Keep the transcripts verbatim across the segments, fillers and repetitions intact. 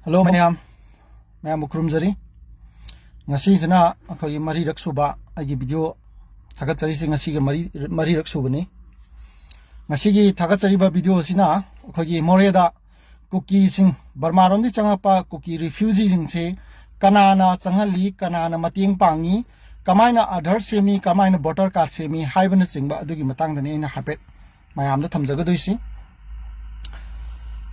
Hello ꯃꯌꯥꯝ, ꯃꯌꯥꯝꯕꯨ ꯈꯨꯔꯨꯝꯖꯔꯤ꯫ ꯉꯁꯤꯁꯤꯅ ꯑꯩꯈꯣꯏꯒꯤ ꯃꯔꯤꯔꯛ ꯁꯨꯕ ꯑꯩꯒꯤ ꯚꯤꯗꯤꯑꯣ ꯊꯥꯒꯠꯆꯔꯤꯁꯤ, ꯉꯁꯤꯒ ꯃꯔꯤ, ꯃꯔꯤꯔꯛ ꯁꯨꯕꯅꯤ꯫ ꯉꯁꯤꯒꯤ ꯊꯥꯒꯠꯆꯔꯤꯕ ꯚꯤꯗꯤꯑꯣ ꯑꯁꯤꯅ ꯑꯩꯈꯣꯏꯒꯤ ꯃꯣꯔꯦꯗ ꯀꯨꯀꯤꯁꯤꯡ, ꯕꯔꯃꯥꯔꯣꯝꯗꯒꯤ ꯆꯪꯉꯛꯄ ꯀꯨꯀꯤ ꯔꯤꯐ꯭ꯌꯨꯖꯤꯁꯤꯡꯁꯤ ꯀꯅꯥꯅ ꯆꯪꯍꯜꯂꯤ, ꯀꯅꯥꯅ ꯃꯇꯦꯡ ꯄꯥꯡꯉꯤ, ꯀꯃꯥꯏꯅ ꯑꯥꯙꯥꯔ ꯁꯦꯝꯃꯤ, ꯀꯃꯥꯏꯅ ꯚꯣꯇꯔ ꯀꯥꯔꯗ ꯁꯦꯝꯃꯤ ꯍꯥꯏꯕꯅꯆꯤꯡꯕ ꯑꯗꯨꯒꯤ ꯃꯇꯥꯡꯗꯅꯤ ꯑꯩꯅ ꯍꯥꯏꯐꯦꯠ ꯃꯌꯥꯝꯗ ꯊꯝꯖꯒꯗꯣꯏꯁꯤ꯫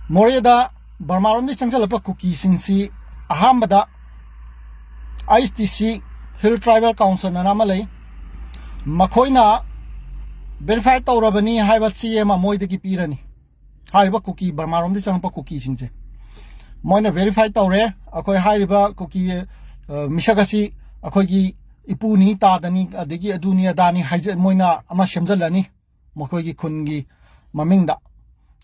ꯃꯣꯔꯦꯗ ꯕꯔꯃꯥꯔꯣꯝꯗꯒꯤ ꯆꯪꯁꯤꯜꯂꯛꯄ ꯀꯨꯀꯤꯁꯤꯡꯁꯤ ꯑꯍꯥꯟꯕꯗ H T C, hill tribal council ꯑꯅ ꯑꯃ ꯂꯩ, ꯃꯈꯣꯏꯅ ꯚꯦꯔꯤꯐꯥꯏ ꯇꯧꯔꯕꯅꯤ ꯍꯥꯏꯕ ꯆꯦ ꯑꯃ ꯃꯣꯏꯗꯒꯤ ꯄꯤꯔꯅꯤ꯫ ꯍꯥꯏꯔꯤꯕ ꯀꯨꯀꯤ, ꯕꯔꯃꯥꯔꯣꯝꯗꯒꯤ ꯆꯪꯉꯛꯄ ꯀꯨꯀꯤꯁꯤꯡꯁꯦ ꯃꯣꯏꯅ ꯚꯦꯔꯤꯐꯥꯏ ꯇꯧꯔꯦ, ꯑꯩꯈꯣꯏ ꯍꯥꯏꯔꯤꯕ ꯀꯨꯀꯤ, ꯑ, ꯃꯤꯁꯛ ꯑꯁꯤ ꯑꯩꯈꯣꯏꯒꯤ ꯏꯄꯨꯅꯤ, ꯇꯥꯗꯅꯤ, ꯑꯗꯒꯤ ꯑꯗꯨꯅꯤ ꯑꯗꯥꯅꯤ ꯍꯥꯏꯖ-, ꯃꯣꯏꯅ ꯑꯃ ꯁꯦꯝꯖꯤꯜꯂꯅꯤ ꯃꯈꯣꯏꯒꯤ ꯈꯨꯟꯒꯤ ꯃꯃꯤꯡꯗ꯫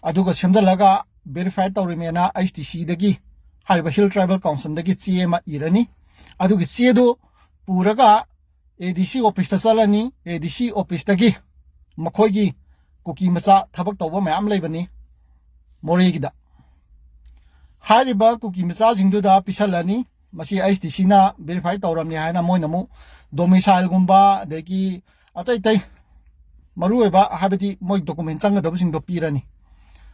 ꯑꯗꯨꯒ ꯁꯦꯝꯖꯤꯜꯂꯒ ꯚꯦꯔꯤꯐꯥꯏ ꯇꯧꯔꯤꯃꯦꯅ ꯑꯩꯆ ꯇꯤ ꯁꯤꯗꯒꯤ ꯍꯥꯏꯔꯤꯕ ꯍꯤꯜ ꯇ꯭ꯔꯥꯏꯕꯦꯜ ꯀꯥꯎꯟꯁꯤꯜꯗꯒꯤ ꯆꯦ ꯑꯃ ꯏꯔꯅꯤ꯫ ꯑꯗꯨꯒꯤ ꯆꯦꯗꯨ ꯄꯨꯔꯒ ꯑꯦ ꯗꯤ ꯁꯤ ꯑꯣꯐꯤꯁꯇ ꯆꯠꯂꯅꯤ꯫ ꯑꯦ ꯗꯤ ꯁꯤ ꯑꯣꯐꯤꯁꯇꯒꯤ ꯃꯈꯣꯏꯒꯤ ꯀꯨꯀꯤ ꯃꯆꯥ ꯊꯕꯛ ꯇꯧꯕ ꯃꯌꯥꯝ ꯂꯩꯕꯅꯤ ꯃꯣꯔꯦꯒꯤꯗ꯫ ꯍꯥꯏꯔꯤꯕ ꯀꯨꯀꯤ ꯃꯆꯥꯁꯤꯡꯗꯨꯗ ꯄꯤꯁꯜꯂꯅꯤ꯫ ꯃꯁꯤ ꯑꯩꯆ ꯇꯤ ꯁꯤꯅ ꯚꯦꯔꯤꯐꯥꯏ ꯇꯧꯔꯝꯅꯤ ꯍꯥꯏꯅ ꯃꯣꯏꯅ ꯑꯃꯨꯛ ꯗꯣꯃꯤꯁꯥꯏꯜꯒꯨꯝꯕ, ꯑꯗꯒꯤ ꯑꯇꯩ ꯑꯇꯩ ꯃꯔꯨꯑꯣꯏꯕ, ꯍꯥꯏꯕꯗꯤ ꯃꯣꯏ ꯗꯣꯀꯨꯃꯦꯟ ꯆꯪꯒꯗꯕꯁꯤꯡꯗꯣ ꯄꯤꯔꯅꯤ꯫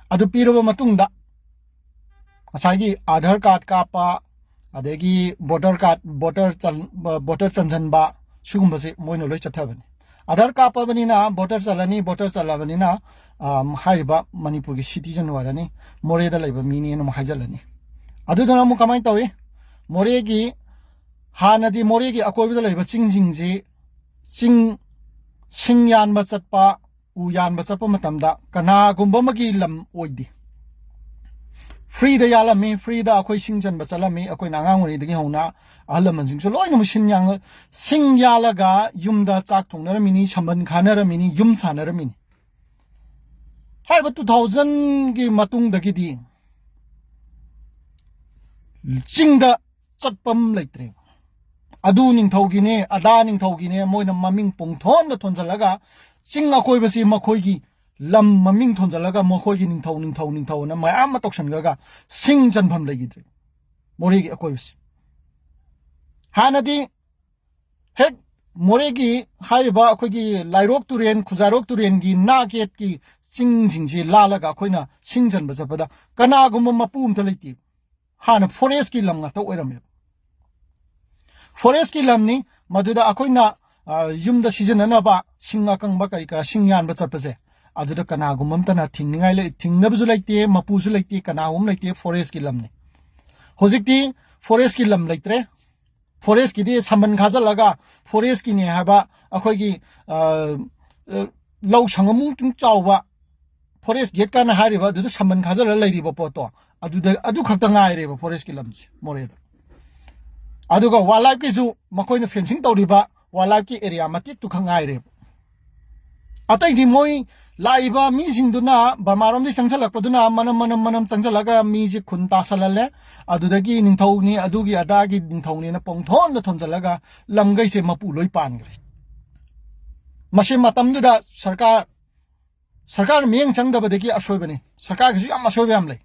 ꯑꯗꯨ ꯄꯤꯔꯕ ꯃꯇꯨꯡꯗ ꯉꯁꯥꯏꯒꯤ ꯑꯥꯙꯥꯔ ꯀꯥꯔꯗ ꯀꯥꯞꯄ, ꯑꯗꯒꯤ ꯚꯣꯇꯔ ꯀꯥꯔꯗ, ꯚꯣꯇꯔ ꯆꯟ-, ꯚꯣꯇꯔ ꯆꯟꯁꯤꯟꯕ, ꯁꯤꯒꯨꯝꯕꯁꯦ ꯃꯣꯏꯅ ꯂꯣꯏ ꯆꯠꯊꯕꯅꯤ꯫ ꯑꯥꯙꯥꯔ ꯀꯥꯞꯄꯕꯅꯤꯅ ꯚꯣꯇꯔ ꯆꯜꯂꯅꯤ, ꯚꯣꯇꯔ ꯆꯜꯂꯕꯅꯤꯅ, ꯑꯝ, ꯍꯥꯏꯔꯤꯕ ꯃꯅꯤꯄꯨꯔꯒꯤ ꯁꯤꯇꯤꯖꯟ ꯑꯣꯏꯔꯅꯤ, ꯃꯣꯔꯦꯗ ꯂꯩꯕ ꯃꯤꯅꯦꯅ ꯑꯃꯨꯛ ꯍꯥꯏꯖꯜꯂꯅꯤ꯫ ꯑꯗꯨꯗꯨꯅ ꯑꯃꯨꯛ ꯀꯃꯥꯏꯅ ꯇꯧꯏ? ꯃꯣꯔꯦꯒꯤ, ꯍꯥꯟꯅꯗꯤ ꯃꯣꯔꯦꯒꯤ ꯑꯀꯣꯏꯕꯗ ꯂꯩꯕ ꯆꯤꯡꯁꯤꯡꯁꯤ, ꯆꯤꯡ, ꯁꯤꯡ ꯌꯥꯟꯕ ꯆꯠꯄ, ꯎ ꯌꯥꯟꯕ ꯆꯠꯄ ꯃꯇꯝꯗ ꯀꯅꯥꯒꯨꯝꯕ ꯑꯃꯒꯤ ꯂꯝ ꯑꯣꯏꯗꯦ꯫ ꯐ꯭ꯔꯤꯗ ꯌꯥꯜꯂꯝꯃꯤ, ꯐ꯭ꯔꯤꯗ ꯑꯩꯈꯣꯏ ꯁꯤꯡ ꯆꯟꯕ ꯆꯠꯂꯝꯃꯤ꯫ ꯑꯩꯈꯣꯏꯅ ꯑꯉꯥꯡ ꯑꯣꯏꯔꯤꯉꯩꯗꯒꯤ ꯍꯧꯅ ꯑꯍꯜ ꯂꯃꯟꯁꯤꯡꯁꯨ ꯂꯣꯏꯅꯃꯛ ꯁꯤꯡ ꯌꯥꯜꯂ-, ꯁꯤꯡ ꯌꯥꯜꯂꯒ ꯌꯨꯝꯗ ꯆꯥꯛ ꯊꯣꯡꯅꯔꯝꯃꯤꯅꯤ, ꯁꯝꯕꯟ ꯈꯥꯅꯔꯝꯃꯤꯅꯤ, ꯌꯨꯝ ꯁꯥꯅꯔꯝꯃꯤꯅꯤ꯫ ꯍꯥꯏꯔꯤꯕ ꯇꯨ ꯊꯥꯎꯖꯟꯒꯤ ꯃꯇꯨꯡꯗꯒꯤꯗꯤ ꯆꯤꯡꯗ ꯆꯠꯐꯝ ꯂꯩꯇ꯭ꯔꯦꯕ꯫ ꯑꯗꯨ ꯅꯤꯡꯊꯧꯒꯤꯅꯦ, ꯑꯗꯥ ꯅꯤꯡꯊꯧꯒꯤꯅꯦ, ꯃꯣꯏꯅ ꯃꯃꯤꯡ ꯄꯨꯡꯊꯣꯟꯗ ꯊꯣꯟꯖꯜꯂꯒ ꯆꯤꯡ ꯑꯀꯣꯏꯕꯁꯤ ꯃꯈꯣꯏꯒꯤ ꯂꯝ ꯃꯃꯤꯡ ꯊꯣꯟꯖꯜꯂꯒ ꯃꯈꯣꯏꯒꯤ ꯅꯤꯡꯊꯧ, ꯅꯤꯡꯊꯧ, ꯅꯤꯡꯊꯧꯅ ꯃꯌꯥꯝ ꯑꯃ ꯇꯧꯁꯟꯈ꯭ꯔꯒ ꯁꯤꯡ ꯆꯟꯐꯝ ꯂꯩꯈꯤꯗ꯭ꯔꯦ꯫ ꯃꯣꯔꯦꯒꯤ ꯑꯀꯣꯏꯕꯁꯦ꯫ ꯍꯥꯟꯅꯗꯤ ꯍꯦꯛ ꯃꯣꯔꯦꯒꯤ ꯍꯥꯏꯔꯤꯕ ꯑꯩꯈꯣꯏꯒꯤ ꯂꯥꯏꯔꯣꯛ ꯇꯨꯔꯦꯟ, ꯈꯨꯖꯥꯏꯔꯣꯛ ꯇꯨꯔꯦꯟꯒꯤ ꯅꯥꯛ ꯌꯦꯠꯀꯤ ꯆꯤꯡꯁꯤꯡꯁꯤ ꯂꯥꯜꯂꯒ ꯑꯩꯈꯣꯏꯅ ꯁꯤꯡ ꯆꯟꯕ ꯆꯠꯄꯗ ꯀꯅꯥꯒꯨꯝꯕ ꯃꯄꯨ ꯑꯝꯇ ꯂꯩꯇꯦ꯫ ꯍꯥꯟꯅ ꯐꯣꯔꯦꯁꯀꯤ ꯂꯝ ꯉꯥꯛꯇ ꯑꯣꯏꯔꯝꯃꯦꯕ꯫ ꯐꯣꯔꯦꯁꯀꯤ ꯂꯝꯅꯤ꯫ ꯃꯗꯨꯗ ꯑꯩꯈꯣꯏꯅ, ꯑ, ꯌꯨꯝꯗ ꯁꯤꯖꯤꯟꯅꯅꯕ ꯁꯤꯡ ꯑꯀꯪꯕ ꯀꯔꯤ ꯀꯔꯥ ꯁꯤꯡ ꯌꯥꯟꯕ ꯆꯠꯄꯁꯦ, ꯑꯗꯨꯗ ꯀꯅꯥꯒꯨꯝꯕ ꯑꯝꯇꯅ ꯊꯤꯡꯅꯤꯡꯉꯥꯏ ꯂꯩ-, ꯊꯤꯡꯅꯕꯁꯨ ꯂꯩꯇꯦ, ꯃꯄꯨꯁꯨ ꯂꯩꯇꯦ, ꯀꯅꯥꯒꯨꯝꯕ ꯂꯩꯇꯦ, ꯐꯣꯔꯦꯁꯀꯤ ꯂꯝꯅꯤ꯫ ꯍꯧꯖꯤꯛꯇꯤ ꯐꯣꯔꯦꯁꯀꯤ ꯂꯝ ꯂꯩꯇ꯭ꯔꯦ꯫ ꯐꯣꯔꯦꯁꯀꯤꯗꯤ ꯁꯝꯕꯟ ꯈꯥꯖꯤꯜꯂꯒ ꯐꯣꯔꯦꯁꯀꯤꯅꯦ ꯍꯥꯏꯕ ꯑꯩꯈꯣꯏꯒꯤ, ꯑ, ꯑ, ꯂꯧ ꯁꯪꯒꯝꯃꯨꯛꯇꯪ ꯆꯥꯎꯕ ꯐꯣꯔꯦꯁ ꯒꯦꯠ ꯀꯥꯏꯅ ꯍꯥꯏꯔꯤꯕ ꯑꯗꯨꯗ ꯁꯝꯕꯟ ꯈꯥꯖꯤꯜꯂꯒ ꯂꯩꯔꯤꯕ ꯄꯣꯠꯇꯣ, ꯑꯗꯨꯗ, ꯑꯗꯨ ꯈꯛꯇ ꯉꯥꯏꯔꯦꯕ ꯐꯣꯔꯦꯁꯀꯤ ꯂꯝꯁꯦ ꯃꯣꯔꯦꯗ꯫ ꯑꯗꯨꯒ ꯋꯥꯏꯜ ꯂꯥꯏꯐꯀꯤꯁꯨ ꯃꯈꯣꯏꯅ ꯐꯦꯟꯁꯤꯡ ꯇꯧꯔꯤꯕ ꯋꯥꯏꯜ ꯂꯥꯏꯐꯀꯤ ꯑꯦꯔꯤꯌꯥ ꯃꯇꯦꯛꯇꯨ ꯈꯛ ꯉꯥꯏꯔꯦꯕ꯫ ꯑꯇꯩꯗꯤ ꯃꯣꯏ ꯂꯥꯛꯏꯕ ꯃꯤꯁꯤꯡꯗꯨꯅ ꯕꯔꯃꯥꯔꯣꯝꯗꯒꯤ ꯆꯪꯁꯤꯜꯂꯛꯄꯗꯨꯅ ꯃꯅꯝ, ꯃꯅꯝ, ꯃꯅꯝ ꯆꯪꯁꯤꯜꯂꯒ ꯃꯤꯁꯦ ꯈꯨꯟ ꯇꯥꯁꯜꯍꯜꯂꯦ꯫ ꯑꯗꯨꯗꯒꯤ ꯅꯤꯡꯊꯧꯅꯤ, ꯑꯗꯨꯒꯤ ꯑꯗꯥꯒꯤ ꯅꯤꯡꯊꯧꯅꯤꯅ ꯄꯣꯡꯊꯣꯟꯗ ꯊꯣꯟꯖꯜꯂꯒ ꯂꯝꯈꯩꯁꯦ ꯃꯄꯨ ꯂꯣꯏ ꯄꯥꯟꯈ꯭ꯔꯦ꯫ ꯃꯁꯤ ꯃꯇꯝꯗꯨꯗ ꯁꯔꯀꯥꯔ, ꯁꯔꯀꯥꯔꯅ ꯃꯤꯠꯌꯦꯡ ꯆꯪꯗꯕꯗꯒꯤ ꯑꯁꯣꯏꯕꯅꯤ꯫ ꯁꯔꯀꯥꯔꯒꯤꯁꯨ ꯌꯥꯝ ꯑꯁꯣꯏꯕ ꯌꯥꯝ ꯂꯩ꯫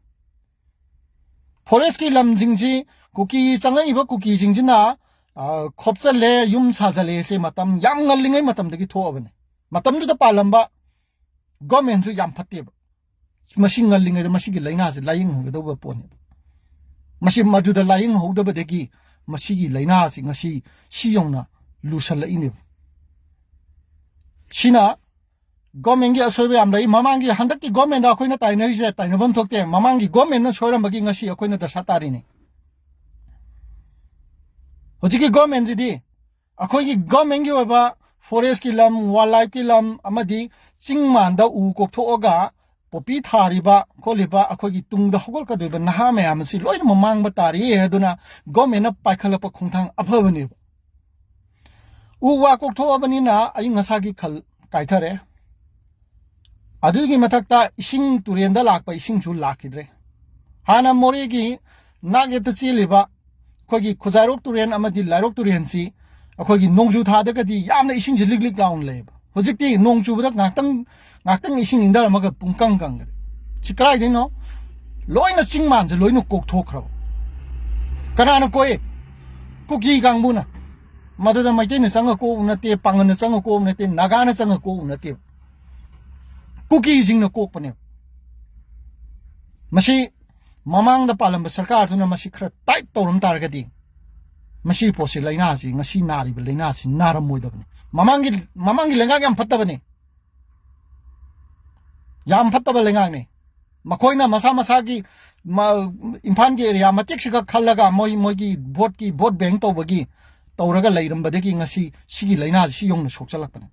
ꯐꯣꯔꯦꯁꯀꯤ ꯂꯝꯁꯤꯡꯁꯤ ꯀꯨꯀꯤ ꯆꯪꯉꯛꯏꯕ ꯀꯨꯀꯤꯁꯤꯡꯁꯤꯅ, ꯑ, ꯈꯣꯞꯆꯜꯂꯦ, ꯌꯨꯝ ꯁꯥꯖꯜꯂꯦ꯫ ꯁꯤ ꯃꯇꯝ ꯌꯥꯝ ꯉꯜꯂꯤꯉꯩ ꯃꯇꯝꯗꯒꯤ ꯊꯣꯛꯑꯕꯅꯤ꯫ ꯃꯇꯝꯗꯨꯗ ꯄꯥꯜꯂꯝꯕ ꯒꯣꯔꯃꯦꯟꯁꯨ ꯌꯥꯝ ꯐꯠꯇꯦꯕ꯫ ꯃꯁꯤ ꯉꯜꯂꯤꯉꯩꯗ ꯃꯁꯤꯒꯤ ꯂꯥꯏꯅꯥꯁꯤ ꯂꯥꯏꯌꯦꯡꯍꯧꯒꯗꯧꯕ ꯄꯣꯠꯅꯦꯕ꯫ ꯃꯁꯤ ꯃꯗꯨꯗ ꯂꯥꯏꯌꯦꯡꯍꯧꯗꯕꯗꯒꯤ ꯃꯁꯤꯒꯤ ꯂꯥꯏꯅꯥꯁꯤ ꯉꯁꯤ ꯁꯤ ꯌꯧꯅ ꯂꯨꯁꯜꯂꯛꯏꯅꯦꯕ꯫ ꯁꯤꯅ ꯒꯣꯔꯃꯦꯟꯒꯤ ꯑꯁꯣꯏꯕ ꯌꯥꯝ ꯂꯩ꯫ ꯃꯃꯥꯡꯒꯤ, ꯍꯟꯗꯛꯀꯤ ꯒꯣꯔꯃꯦꯟꯗ ꯑꯩꯈꯣꯏꯅ ꯇꯥꯏꯅꯔꯤꯁꯦ ꯇꯥꯏꯅꯐꯝ ꯊꯣꯛꯇꯦ꯫ ꯃꯃꯥꯡꯒꯤ ꯒꯣꯔꯃꯦꯟꯅ ꯁꯣꯏꯔꯝꯕꯒꯤ ꯉꯁꯤ ꯑꯩꯈꯣꯏꯅ ꯗꯁꯥ ꯇꯥꯔꯤꯅꯤ꯫ ꯍꯧꯖꯤꯛꯀꯤ ꯒꯣꯔꯃꯦꯟꯁꯤꯗꯤ ꯑꯩꯈꯣꯏꯒꯤ ꯒꯣꯔꯃꯦꯟꯒꯤ ꯑꯣꯏꯕ ꯐꯣꯔꯦꯁꯀꯤ ꯂꯝ, ꯋꯥꯏꯜ ꯂꯥꯏꯐꯀꯤ ꯂꯝ ꯑꯃꯗꯤ ꯆꯤꯡ ꯃꯥꯟꯗ ꯎ ꯀꯣꯛꯊꯣꯛꯑꯒ ꯄꯣꯄꯤ ꯊꯥꯔꯤꯕ ꯈꯣꯠꯂꯤꯕ ꯑꯩꯈꯣꯏꯒꯤ ꯇꯨꯡꯗ ꯍꯧꯒꯠꯀꯗꯣꯏꯕ ꯅꯍꯥ ꯃꯌꯥꯝ ꯑꯁꯤ ꯂꯣꯏꯅꯃꯛ ꯃꯥꯡꯕ ꯇꯥꯔꯤ꯫ ꯑꯗꯨꯅ ꯒꯣꯔꯃꯦꯟꯅ ꯄꯥꯏꯈꯠꯂꯛꯄ ꯈꯣꯡꯊꯥꯡ ꯑꯐꯕꯅꯦꯕ꯫ ꯎ ꯋꯥ ꯀꯣꯛꯊꯣꯛꯑꯕꯅꯤꯅ ꯑꯏꯪ ꯑꯁꯥꯒꯤ ꯈꯜ ꯀꯥꯏꯊꯔꯦ꯫ ꯑꯗꯨꯒꯤ ꯃꯊꯛꯇ ꯏꯁꯤꯡ, ꯇꯨꯔꯦꯟꯗ ꯂꯥꯛꯄ ꯏꯁꯤꯡꯁꯨ ꯂꯥꯛꯈꯤꯗ꯭ꯔꯦ꯫ ꯍꯥꯟꯅ ꯃꯣꯔꯦꯒꯤ ꯅꯥꯛ ꯌꯦꯠꯇ ꯆꯦꯜꯂꯤꯕ ꯑꯩꯈꯣꯏꯒꯤ ꯈꯨꯖꯥꯏꯔꯣꯛ ꯇꯨꯔꯦꯟ ꯑꯃꯗꯤ ꯂꯥꯏꯔꯣꯛ ꯇꯨꯔꯦꯟꯁꯤ ꯑꯩꯈꯣꯏꯒꯤ ꯅꯣꯡꯖꯨ ꯊꯥꯗꯒꯗꯤ ꯌꯥꯝꯅ ꯏꯁꯤꯡꯁꯦ ꯂꯤꯛ ꯂꯤꯛ ꯂꯥꯎꯅ ꯂꯩꯌꯦꯕ꯫ ꯍꯧꯖꯤꯛꯇꯤ ꯅꯣꯡ ꯆꯨꯕꯗ ꯉꯥꯛꯇꯪ, ꯉꯥꯛꯇꯪ ꯏꯁꯤꯡ ꯏꯪꯊꯔꯝꯃꯒ ꯄꯨꯡꯀꯪ ꯀꯪꯈ꯭ꯔꯦ꯫ ꯁꯤ ꯀꯗꯥꯏꯗꯩꯅꯣ? ꯂꯣꯏꯅ ꯆꯤꯡ ꯃꯥꯟꯁꯦ ꯂꯣꯏꯅ ꯀꯣꯛꯊꯣꯛꯈ꯭ꯔꯕ꯫ ꯀꯅꯥꯅ ꯀꯣꯛꯏ? ꯀꯨꯀꯤ ꯀꯥꯡꯕꯨꯅ꯫ ꯃꯗꯨꯗ ꯃꯩꯇꯩꯅ ꯆꯪꯉ ꯀꯣꯛꯎ ꯅꯠꯇꯦ, ꯄꯥꯡꯒꯜꯅ ꯆꯪꯉ ꯀꯣꯛꯎ ꯅꯠꯇꯦ, ꯅꯥꯒꯥꯅ ꯆꯪꯉ ꯀꯣꯛꯎ ꯅꯠꯇꯦ, ꯀꯨꯀꯤꯁꯤꯡꯅ ꯀꯣꯛꯄꯅꯦꯕ꯫ ꯃꯁꯤ ꯃꯃꯥꯡꯗ ꯄꯥꯜꯂꯝꯕ ꯁꯔꯀꯥꯔꯗꯨꯅ ꯃꯁꯤ ꯈꯔ ꯇꯥꯏꯠ ꯇꯧꯔꯝ ꯇꯥꯔꯒꯗꯤ ꯃꯁꯤ ꯄꯣꯠꯁꯤ, ꯂꯥꯏꯅꯥꯁꯤ, ꯉꯁꯤ ꯅꯥꯔꯤꯕ ꯂꯥꯏꯅꯥꯁꯤ ꯅꯥꯔꯝꯃꯣꯏꯗꯕꯅꯤ꯫ ꯃꯃꯥꯡꯒꯤ ꯃꯃꯥꯡꯒꯤ ꯂꯩꯉꯥꯛ ꯌꯥꯝ ꯐꯠꯇꯕꯅꯤ, ꯌꯥꯝ ꯐꯠꯇꯕ ꯂꯩꯉꯥꯛꯅꯤ꯫ ꯃꯈꯣꯏꯅ ꯃꯁꯥ ꯃꯁꯥꯒꯤ ꯃ-, ꯏꯝꯐꯥꯜꯒꯤ ꯑꯦꯔꯤꯌꯥ ꯃꯇꯦꯛꯁꯤꯒ ꯈꯜꯂꯒ ꯃꯣꯏ ꯃꯣꯏꯒꯤ ꯚꯣꯠꯀꯤ ꯚꯣꯠ ꯕꯦꯡ ꯇꯧꯕꯒꯤ ꯇꯧꯔꯒ ꯂꯩꯔꯝꯕꯗꯒꯤ ꯉꯁꯤ ꯁꯤꯒꯤ ꯂꯥꯏꯅꯥꯁꯤ ꯁꯤ ꯌꯧꯅ ꯁꯣꯛꯆꯜꯂꯛꯄꯅꯤ꯫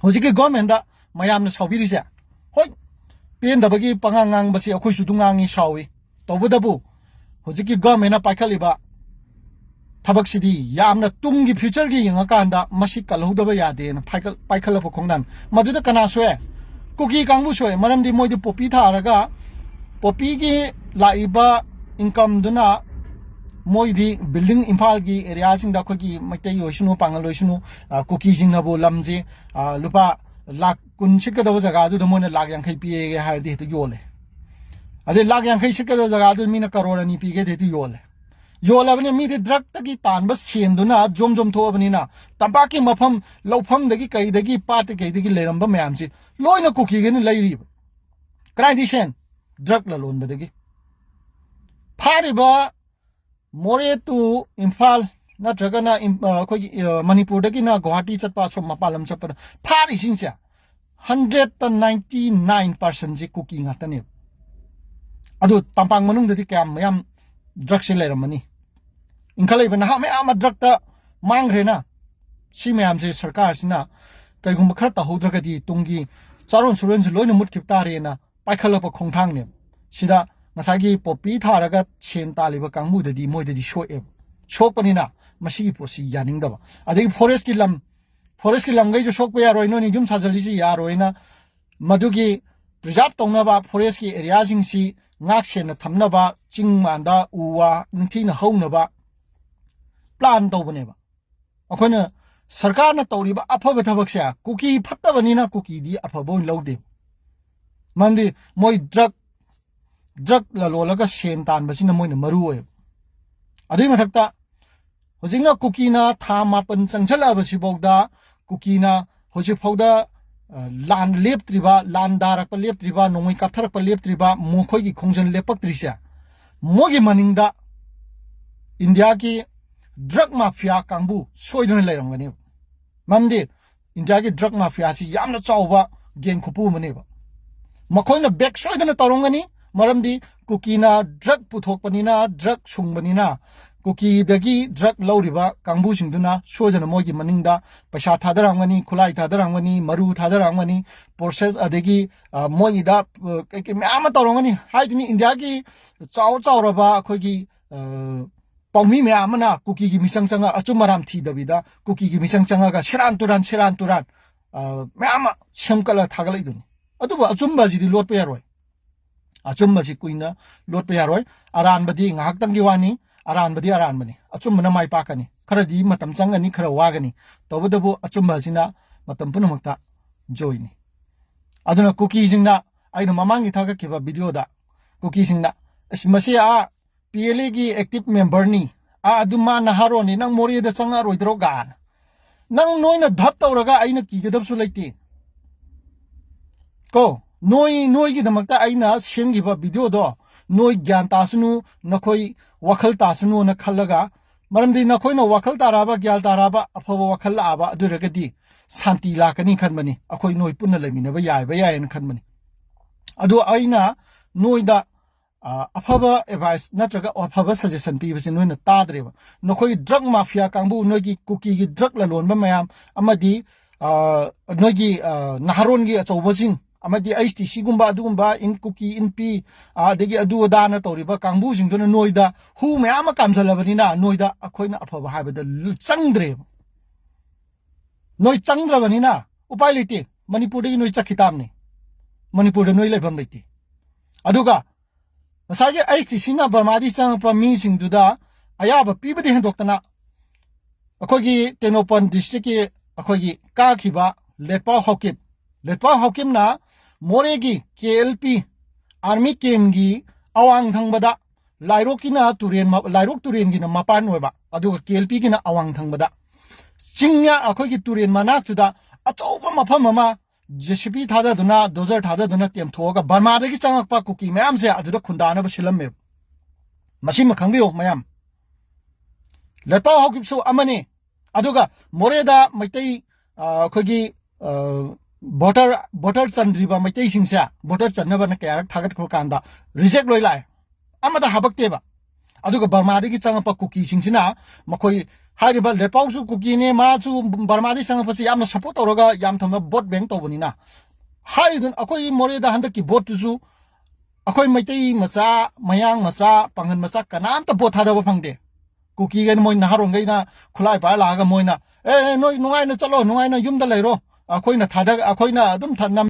ꯍꯧꯖꯤꯛꯀꯤ ꯒꯣꯔꯃꯦꯟꯗ ꯃꯌꯥꯝꯅ ꯁꯥꯎꯕꯤꯔꯤꯁꯦ, ꯍꯣꯏ, ꯄꯦꯟꯗꯕꯒꯤ ꯄꯉꯥꯡ ꯉꯥꯡꯕꯁꯤ ꯑꯩꯈꯣꯏꯁꯨ ꯑꯗꯨꯝ ꯉꯥꯡꯉꯤ, ꯁꯥꯎꯏ꯫ ꯇꯧꯕꯇꯕꯨ ꯍꯧꯖꯤꯛꯀꯤ ꯒꯣꯔꯃꯦꯟꯅ ꯄꯥꯏꯈꯠꯂꯤꯕ ꯊꯕꯛꯁꯤꯗꯤ ꯌꯥꯝꯅ ꯇꯨꯡꯒꯤ ꯐ꯭ꯌꯨꯆꯔꯒꯤ ꯌꯦꯡꯉꯀꯥꯟꯗ ꯃꯁꯤ ꯀꯜꯍꯧꯗꯕ ꯌꯥꯗꯦꯅ ꯄꯥꯏꯈꯠ-, ꯄꯥꯏꯈꯠꯂꯛꯄ ꯈꯣꯡꯊꯥꯡ꯫ ꯃꯗꯨꯗ ꯀꯅꯥ ꯁꯣꯛꯑꯦ? ꯀꯨꯀꯤ ꯀꯥꯡꯕꯨ ꯁꯣꯛꯑꯦ꯫ ꯃꯔꯝꯗꯤ ꯃꯣꯏꯗꯤ ꯄꯣꯄꯤ ꯊꯥꯔꯒ ꯄꯣꯄꯤꯒꯤ ꯂꯥꯛꯏꯕ ꯏꯟꯀꯝꯗꯨꯅ ꯃꯣꯏꯗꯤ ꯕꯤꯜꯗꯤꯡ, ꯏꯝꯐꯥꯜꯒꯤ ꯑꯦꯔꯤꯌꯥꯁꯤꯡꯗ ꯑꯩꯈꯣꯏꯒꯤ ꯃꯩꯇꯩ ꯑꯣꯏꯁꯅꯨ, ꯄꯥꯉꯜ ꯑꯣꯏꯁꯅꯨ, ꯑ, ꯀꯨꯀꯤꯁꯤꯡꯅꯕꯨ ꯂꯝꯁꯤ, ꯑ, ꯂꯨꯄꯥ ꯂꯥꯛ ꯀꯨꯟ ꯁꯤꯠꯀꯗꯕ ꯖꯒꯥꯗꯨꯗ ꯃꯣꯏꯅ ꯂꯥꯛ ꯌꯥꯡꯈꯩ ꯄꯤꯔꯒꯦ ꯍꯥꯏꯔꯗꯤ ꯍꯦꯛꯇ ꯌꯣꯜꯂꯦ꯫ ꯑꯗꯩ ꯂꯥꯛ ꯌꯥꯡꯈꯩ ꯁꯤꯠꯀꯗꯕ ꯖꯒꯥꯗꯨ ꯃꯤꯅ ꯀꯔꯣꯔ ꯑꯅꯤ ꯄꯤꯒꯦꯗꯤ ꯍꯦꯛꯇ ꯌꯣꯜꯂꯦ꯫ ꯌꯣꯜꯂꯕꯅꯤ꯫ ꯃꯤꯗꯤ ꯗ꯭ꯔꯒꯇꯒꯤ ꯇꯥꯟꯕ ꯁꯦꯟꯗꯨꯅ ꯖꯣꯝ ꯖꯣꯝ ꯊꯣꯛꯑꯕꯅꯤꯅ ꯇꯝꯄꯥꯛꯀꯤ ꯃꯐꯝ ꯂꯧꯐꯝꯗꯒꯤ ꯀꯩꯗꯒꯤ ꯄꯥꯠꯇ ꯀꯩꯗꯒꯤ ꯂꯩꯔꯝꯕ ꯃꯌꯥꯝꯁꯤ ꯂꯣꯏꯅ ꯀꯨꯀꯤꯒꯤꯅ ꯂꯩꯔꯤꯕ꯫ ꯀꯗꯥꯏꯗꯒꯤ ꯁꯦꯟ? ꯗ꯭ꯔꯒ ꯂꯂꯣꯟꯕꯗꯒꯤ꯫ ꯐꯥꯔꯤꯕ ꯃꯣꯔꯦ to ꯏꯝꯐꯥꯜ ꯅꯠꯇ꯭ꯔꯒꯅ ꯏꯝ-, ꯑ, ꯑꯩꯈꯣꯏꯒꯤ, ꯑ, ꯃꯅꯤꯄꯨꯔꯗꯒꯤꯅ ꯒꯨꯋꯥꯍꯥꯇꯤ ꯆꯠꯄ, ꯑꯁꯣꯝ ꯃꯄꯥꯟ ꯂꯝ ꯆꯠꯄꯗ ꯐꯥꯔꯤꯁꯤꯡꯁꯦ ꯍꯟꯗ꯭ꯔꯦꯠꯇ ꯅꯥꯏꯟꯇꯤ ꯅꯥꯏꯟ ꯄꯥꯔꯁꯦꯟꯁꯦ ꯀꯨꯀꯤ ꯉꯥꯛꯇꯅꯦꯕ꯫ ꯑꯗꯨ ꯇꯝꯄꯥꯛ ꯃꯅꯨꯡꯗꯗꯤ ꯀꯌꯥꯝ ꯃꯌꯥꯝ ꯗ꯭ꯔꯒꯁꯦ ꯂꯩꯔꯝꯃꯅꯤ? ꯏꯟꯈꯠꯂꯛꯏꯕ ꯅꯍꯥ ꯃꯌꯥꯝ ꯑꯃ ꯗ꯭ꯔꯒꯇ ꯃꯥꯡꯈ꯭ꯔꯦꯅ꯫ ꯁꯤ ꯃꯌꯥꯝꯁꯦ ꯁꯔꯀꯥꯔꯁꯤꯅ ꯀꯩꯒꯨꯝꯕ ꯈꯔ ꯇꯧꯍꯧꯗ꯭ꯔꯒꯗꯤ ꯇꯨꯡꯒꯤ ꯆꯥꯔꯣꯟ ꯁꯨꯔꯣꯟꯁꯦ ꯂꯣꯏꯅ ꯃꯨꯠꯈꯤꯕ ꯇꯥꯔꯦꯅ ꯄꯥꯏꯈꯠꯂꯛꯄ ꯈꯣꯡꯊꯥꯡꯅꯦꯕ꯫ ꯁꯤꯗ ꯉꯁꯥꯏꯒꯤ ꯄꯣꯄꯤ ꯊꯥꯔꯒ ꯁꯦꯟ ꯇꯥꯜꯂꯤꯕ ꯀꯥꯡꯕꯨꯗꯗꯤ ꯃꯣꯏꯗꯗꯤ ꯁꯣꯛꯑꯦꯕ꯫ ꯁꯣꯛꯄꯅꯤꯅ ꯃꯁꯤꯒꯤ ꯄꯣꯠꯁꯤ ꯌꯥꯅꯤꯡꯗꯕ꯫ ꯑꯗꯒꯤ ꯐꯣꯔꯦꯁꯀꯤ ꯂꯝ, ꯐꯣꯔꯦꯁꯀꯤ ꯂꯝꯈꯩꯁꯨ ꯁꯣꯛꯄ ꯌꯥꯔꯣꯏ, ꯅꯣꯏꯅ ꯌꯨꯝ ꯁꯥꯖꯜꯂꯤꯁꯤ ꯌꯥꯔꯣꯏꯅ ꯃꯗꯨꯒꯤ ꯄ꯭ꯔꯤꯖꯥꯕ ꯇꯧꯅꯕ, ꯐꯣꯔꯦꯁꯀꯤ ꯑꯦꯔꯤꯌꯥꯁꯤꯡꯁꯤ ꯉꯥꯛ ꯁꯦꯟꯅ ꯊꯝꯅꯕ, ꯆꯤꯡ ꯃꯥꯟꯗ ꯎ ꯋꯥ ꯅꯤꯡꯊꯤꯅ ꯍꯧꯅꯕ ꯄ꯭ꯂꯥꯟ ꯇꯧꯕꯅꯦꯕ꯫ ꯑꯩꯈꯣꯏꯅ ꯁꯔꯀꯥꯔꯅ ꯇꯧꯔꯤꯕ ꯑꯐꯕ ꯊꯕꯛꯁꯦ ꯀꯨꯀꯤ ꯐꯠꯇꯕꯅꯤꯅ ꯀꯨꯀꯤꯗꯤ ꯑꯐꯕ ꯑꯣꯏꯅ ꯂꯧꯗꯦ꯫ ꯃꯔꯝꯗꯤ ꯃꯣꯏ ꯗ꯭ꯔꯒ, ꯗ꯭ꯔꯒ ꯂꯂꯣꯜꯂꯒ ꯁꯦꯟ ꯇꯥꯟꯕꯁꯤꯅ ꯃꯣꯏꯅ ꯃꯔꯨ ꯑꯣꯏꯌꯦꯕ꯫ ꯑꯗꯨꯒꯤ ꯃꯊꯛꯇ ꯍꯧꯖꯤꯛꯅ ꯀꯨꯀꯤꯅ ꯊꯥ ꯃꯥꯄꯟ ꯆꯪꯁꯤꯜꯂꯛꯑꯕꯁꯤꯐꯥꯎꯗ ꯀꯨꯀꯤꯅ ꯍꯧꯖꯤꯛꯐꯥꯎꯗ, ꯑ, ꯂꯥꯟ ꯂꯦꯞꯇ꯭ꯔꯤꯕ, ꯂꯥꯟ ꯗꯥꯔꯛꯄ ꯂꯦꯞꯇ꯭ꯔꯤꯕ, ꯅꯣꯡꯃꯩ ꯀꯥꯞꯊꯔꯛꯄ ꯂꯦꯞꯇ꯭ꯔꯤꯕ, ꯃꯈꯣꯏꯒꯤ ꯈꯣꯡꯖꯪ ꯂꯦꯞꯄꯛꯇ꯭ꯔꯤꯁꯦ, ꯃꯣꯏꯒꯤ ꯃꯅꯤꯡꯗ ꯏꯟꯗꯤꯌꯥꯒꯤ drug mafia ꯀꯥꯡꯕꯨ ꯁꯣꯏꯗꯅ ꯂꯩꯔꯝꯒꯅꯦꯕ꯫ ꯃꯔꯝꯗꯤ ꯏꯟꯗꯤꯌꯥꯒꯤ drug mafia ꯁꯤ ꯌꯥꯝꯅ ꯆꯥꯎꯕ gang ꯈꯨꯄꯨ ꯑꯃꯅꯦꯕ꯫ ꯃꯈꯣꯏꯅ back ꯁꯣꯏꯗꯅ ꯇꯧꯔꯝꯒꯅꯤ, ꯃꯔꯝꯗꯤ ꯀꯨꯀꯤꯅ drug ꯄꯨꯊꯣꯛꯄꯅꯤꯅ, drug ꯁꯨꯡꯕꯅꯤꯅ, ꯀꯨꯀꯤꯗꯒꯤ drug ꯂꯧꯔꯤꯕ ꯀꯥꯡꯕꯨꯁꯤꯡꯗꯨꯅ ꯁꯣꯏꯗꯅ ꯃꯣꯏꯒꯤ ꯃꯅꯤꯡꯗ ꯄꯩꯁꯥ ꯊꯥꯗꯔꯝꯒꯅꯤ, ꯈꯨꯠꯂꯥꯏ ꯊꯥꯗꯔꯝꯒꯅꯤ, ꯃꯔꯨ ꯊꯥꯗꯔꯝꯒꯅꯤ, process ꯑꯗꯒꯤ, ꯑ, ꯃꯣꯏꯒꯤꯗ, ꯑ, ꯀꯩ ꯀꯩ ꯃꯌꯥꯝ ꯑꯃ ꯇꯧꯔꯝꯒꯅꯤ꯫ ꯍꯥꯏꯁꯤꯅꯤ, ꯏꯟꯗꯤꯌꯥꯒꯤ ꯆꯥꯎ ꯆꯥꯎꯔꯕ ꯑꯩꯈꯣꯏꯒꯤ, ꯑ, ꯄꯥꯎꯃꯤ ꯃꯌꯥꯝ ꯑꯃꯅ ꯀꯨꯀꯤꯒꯤ ꯃꯤꯆꯪ ꯆꯪꯉ, ꯑꯆꯨꯝ ꯑꯔꯥꯟ ꯊꯤꯗꯕꯤꯗ ꯀꯨꯀꯤꯒꯤ ꯃꯤꯆꯪ ꯆꯪꯉꯒ ꯁꯦꯔꯥꯟ ꯇꯨꯔꯥꯟ, ꯁꯦꯔꯥꯟ ꯇꯨꯔꯥꯟ, ꯑ, ꯃꯌꯥꯝ ꯑꯃ ꯁꯦꯝꯒꯠꯂ ꯊꯥꯒꯠꯂꯛꯏꯗꯨꯅꯤ꯫ ꯑꯗꯨꯕꯨ ꯑꯆꯨꯝꯕ ꯑꯁꯤꯗꯤ ꯂꯣꯠꯄ ꯌꯥꯔꯣꯏ꯫ ꯑꯆꯨꯝꯕꯁꯤ ꯀꯨꯏꯅ ꯂꯣꯠꯄ ꯌꯥꯔꯣꯏ꯫ ꯑꯔꯥꯟꯕꯗꯤ ꯉꯥꯏꯍꯥꯛꯇꯪꯒꯤ ꯋꯥꯅꯤ, ꯑꯔꯥꯟꯕꯗꯤ ꯑꯔꯥꯟꯕꯅꯤ, ꯑꯆꯨꯝꯕꯅ ꯃꯥꯏ ꯄꯥꯛꯀꯅꯤ꯫ ꯈꯔꯗꯤ ꯃꯇꯝ ꯆꯪꯒꯅꯤ, ꯈꯔ ꯋꯥꯒꯅꯤ, ꯇꯧꯕꯇꯕꯨ ꯑꯆꯨꯝꯕ ꯑꯁꯤꯅ ꯃꯇꯝ ꯄꯨꯝꯅꯃꯛꯇ ꯖꯣꯏꯅꯤ꯫ ꯑꯗꯨꯅ ꯀꯨꯀꯤꯁꯤꯡꯅ, ꯑꯩꯅ ꯃꯃꯥꯡꯒꯤ ꯊꯥꯒꯠꯈꯤꯕ video ꯗ, ꯀꯨꯀꯤꯁꯤꯡꯅ, "ꯑꯁ, ꯃꯁꯤ ꯑꯥ P L A ꯒꯤ active member ꯅꯤ, ꯑꯥ, ꯑꯗꯨ ꯃꯥ ꯅꯍꯥꯔꯣꯟꯅꯤ, ꯅꯪ ꯃꯣꯔꯦꯗ ꯆꯪꯉꯛꯑꯔꯣꯏꯗ꯭ꯔꯣ?" ꯀꯥꯏꯅ꯫ ꯅꯪ, ꯅꯣꯏꯅ ꯙꯞ ꯇꯧꯔꯒ ꯑꯩꯅ ꯀꯤꯒꯗꯕꯁꯨ ꯂꯩꯇꯦ꯫ ꯀꯣ, ꯅꯣꯏ, ꯅꯣꯏꯒꯤꯗꯃꯛꯇ ꯑꯩꯅ ꯁꯦꯝꯈꯤꯕ video ꯗꯣ ꯅꯣꯏ ꯒ꯭ꯌꯥꯟ ꯇꯥꯁꯅꯨ, ꯅꯈꯣꯏ ꯋꯥꯈꯜ ꯇꯥꯁꯅꯨꯅ ꯈꯜꯂꯒ, ꯃꯔꯝꯗꯤ ꯅꯈꯣꯏꯅ ꯋꯥꯈꯜ ꯇꯥꯔꯛꯑꯕ, ꯒ꯭ꯌꯥꯟ ꯇꯥꯔꯛꯑꯕ, ꯑꯐꯕ ꯋꯥꯈꯜ ꯂꯥꯛꯑꯕ, ꯑꯗꯨ ꯑꯣꯏꯔꯒꯗꯤ ꯁꯥꯟꯇꯤ ꯂꯥꯛꯀꯅꯤ ꯈꯟꯕꯅꯤ꯫ ꯑꯩꯈꯣꯏ ꯅꯣꯏ ꯄꯨꯟꯅ ꯂꯩꯃꯤꯟꯅꯕ ꯌꯥꯏꯕ ꯌꯥꯏꯌꯦꯅ ꯈꯟꯕꯅꯤ꯫ ꯑꯗꯣ ꯑꯩꯅ ꯅꯣꯏꯗ, ꯑ, ꯑꯐꯕ advice ꯅꯠꯇ꯭ꯔꯒ ꯑꯐꯕ suggestion ꯄꯤꯕꯁꯦ ꯅꯣꯏꯅ ꯇꯥꯗ꯭ꯔꯦꯕ꯫ ꯅꯈꯣꯏ drug mafia ꯀꯥꯡꯕꯨ, ꯅꯣꯏꯒꯤ ꯀꯨꯀꯤꯒꯤ drug ꯂꯂꯣꯟꯕ ꯃꯌꯥꯝ, ꯑꯃꯗꯤ, ꯑ, ꯅꯣꯏꯒꯤ, ꯑ, ꯅꯍꯥꯔꯣꯟꯒꯤ ꯑꯆꯧꯕꯁꯤꯡ, ꯑꯃꯗꯤ H T C ꯒꯨꯝꯕ, ꯑꯗꯨꯒꯨꯝꯕ ꯏꯟ ꯀꯨꯀꯤ, ꯏꯟꯄꯤ, ꯑ, ꯑꯗꯒꯤ ꯑꯗꯨ ꯑꯗꯥꯅ ꯇꯧꯔꯤꯕ ꯀꯥꯡꯕꯨꯁꯤꯡꯗꯨꯅ ꯅꯣꯏꯗ ꯍꯨ ꯃꯌꯥꯝ ꯑꯃ ꯀꯥꯝꯖꯜꯂꯕꯅꯤꯅ, ꯅꯣꯏꯗ ꯑꯩꯈꯣꯏꯅ ꯑꯐꯕ ꯍꯥꯏꯕꯗ ꯂꯨ-, ꯆꯪꯗ꯭ꯔꯦꯕ꯫ ꯅꯣꯏ ꯆꯪꯗ꯭ꯔꯕꯅꯤꯅ ꯎꯄꯥꯏ ꯂꯩꯇꯦ꯫ ꯃꯅꯤꯄꯨꯔꯗꯒꯤ ꯅꯣꯏ ꯆꯠꯈꯤ ꯇꯥꯕꯅꯤ꯫ ꯃꯅꯤꯄꯨꯔꯗ ꯅꯣꯏ ꯂꯩꯐꯝ ꯂꯩꯇꯦ꯫ ꯑꯗꯨꯒ ꯉꯁꯥꯏꯒꯤ H T C ꯅ ꯕꯔꯃꯥꯗꯒꯤ ꯆꯪꯉꯛꯄ ꯃꯤꯁꯤꯡꯗꯨꯗ ꯑꯌꯥꯕ ꯄꯤꯕꯗꯤ ꯍꯦꯟꯗꯣꯛꯇꯅ, ꯑꯩꯈꯣꯏꯒꯤ ꯇꯦꯡꯅꯧꯄꯜ district ꯀꯤ ꯑꯩꯈꯣꯏꯒꯤ ꯀꯥꯈꯤꯕ ꯂꯦꯠꯄꯥꯎ ꯍꯥꯎꯀꯤꯞ, ꯂꯦꯠꯄꯥꯎ ꯍꯥꯎꯀꯤꯞꯅ ꯃꯣꯔꯦꯒꯤ K L P army camp ꯀꯤ ꯑꯋꯥꯡ ꯊꯪꯕꯗ ꯂꯥꯏꯔꯣꯛꯀꯤꯅ ꯇꯨꯔꯦꯟ ꯃ- ꯂꯥꯏꯔꯣꯛ ꯇꯨꯔꯦꯟꯒꯤꯅ ꯃꯄꯥꯟ ꯑꯣꯏꯕ, ꯑꯗꯨꯒ ꯀꯦ ꯑꯦꯜ ꯄꯤꯒꯤꯅ ꯑꯋꯥꯡ ꯊꯪꯕꯗ꯫ ꯆꯤꯡꯌꯥ ꯑꯩꯈꯣꯏꯒꯤ ꯇꯨꯔꯦꯟ ꯃꯅꯥꯛꯇꯨꯗ ꯑꯆꯧꯕ ꯃꯐꯝ ꯑꯃ ꯖꯦ ꯁꯤ ꯕꯤ ꯊꯥꯗꯗꯨꯅ, ꯗꯣꯖꯔ ꯊꯥꯗꯗꯨꯅ ꯇꯦꯝꯊꯣꯛꯑꯒ ꯕꯔꯃꯥꯗꯒꯤ ꯆꯪꯉꯛꯄ ꯀꯨꯀꯤ ꯃꯌꯥꯝꯁꯦ ꯑꯗꯨꯗ ꯈꯨꯟꯗꯥꯅꯕ ꯁꯤꯜꯂꯝꯃꯦꯕ꯫ ꯃꯁꯤꯃ ꯈꯪꯕꯤꯌꯨ ꯃꯌꯥꯝ꯫ ꯂꯦꯠꯄꯥꯎ ꯍꯥꯎꯀꯤꯞꯁꯨ ꯑꯃꯅꯤ꯫ ꯑꯗꯨꯒ ꯃꯣꯔꯦꯗ ꯃꯩꯇꯩ, ꯑ, ꯑꯩꯈꯣꯏꯒꯤ, ꯑ, ꯚꯣꯇꯔ ꯚꯣꯇꯔ ꯆꯟꯗ꯭ꯔꯤꯕ ꯃꯩꯇꯩꯁꯤꯡꯁꯦ ꯚꯣꯇꯔ ꯆꯟꯅꯕꯅ ꯀꯌꯥꯔꯛ ꯊꯥꯒꯠꯈ꯭ꯔ ꯀꯥꯟꯗ ꯔꯤꯖꯦꯛ ꯂꯣꯏ ꯂꯥꯛꯑꯦ꯫ ꯑꯃꯗ ꯍꯥꯄꯛꯇꯦꯕ꯫ ꯑꯗꯨꯒ ꯕꯔꯃꯥꯗꯒꯤ ꯆꯪꯉꯛꯄ ꯀꯨꯀꯤꯁꯤꯡꯁꯤꯅ, ꯃꯈꯣꯏ ꯍꯥꯏꯔꯤꯕ ꯂꯦꯠꯄꯥꯎꯁꯨ ꯀꯨꯀꯤꯅꯤ, ꯃꯥꯁꯨ ꯕꯔꯃꯥꯗꯒꯤ ꯆꯪꯉꯛꯄꯁꯤ ꯌꯥꯝꯅ ꯁꯞꯄꯣꯔꯠ ꯇꯧꯔꯒ ꯌꯥꯝ ꯊꯝꯅ ꯚꯣꯠ ꯕꯦꯡ ꯇꯧꯕꯅꯤꯅ, ꯍꯥꯏꯔꯤꯗꯨꯅ ꯑꯩꯈꯣꯏ ꯃꯣꯔꯦꯗ ꯍꯟꯗꯛꯀꯤ ꯚꯣꯠꯇꯨꯁꯨ ꯑꯩꯈꯣꯏ ꯃꯩꯇꯩ ꯃꯆꯥ, ꯃꯌꯥꯡ ꯃꯆꯥ, ꯄꯥꯡꯒꯜ ꯃꯆꯥ ꯀꯅꯥꯝꯇ ꯚꯣꯠ ꯊꯥꯗꯕ ꯐꯪꯗꯦ꯫ ꯀꯨꯀꯤꯒꯩꯅ, ꯃꯣꯏ ꯅꯍꯥꯔꯣꯟꯈꯩꯅ ꯈꯨꯠꯂꯥꯏ ꯄꯥꯏꯔ ꯂꯥꯛꯑꯒ ꯃꯣꯏꯅ, "ꯑꯦ, ꯑꯦ, ꯅꯣꯏ ꯅꯨꯡꯉꯥꯏꯅ ꯆꯠꯂꯣ, ꯅꯨꯡꯉꯥꯏꯅ ꯌꯨꯝꯗ ꯂꯩꯔꯣ, ꯑꯩꯈꯣꯏꯅ ꯊꯥꯗ-, ꯑꯩꯈꯣꯏꯅ ꯑꯗꯨꯝ ꯊ-, ꯅꯝ-"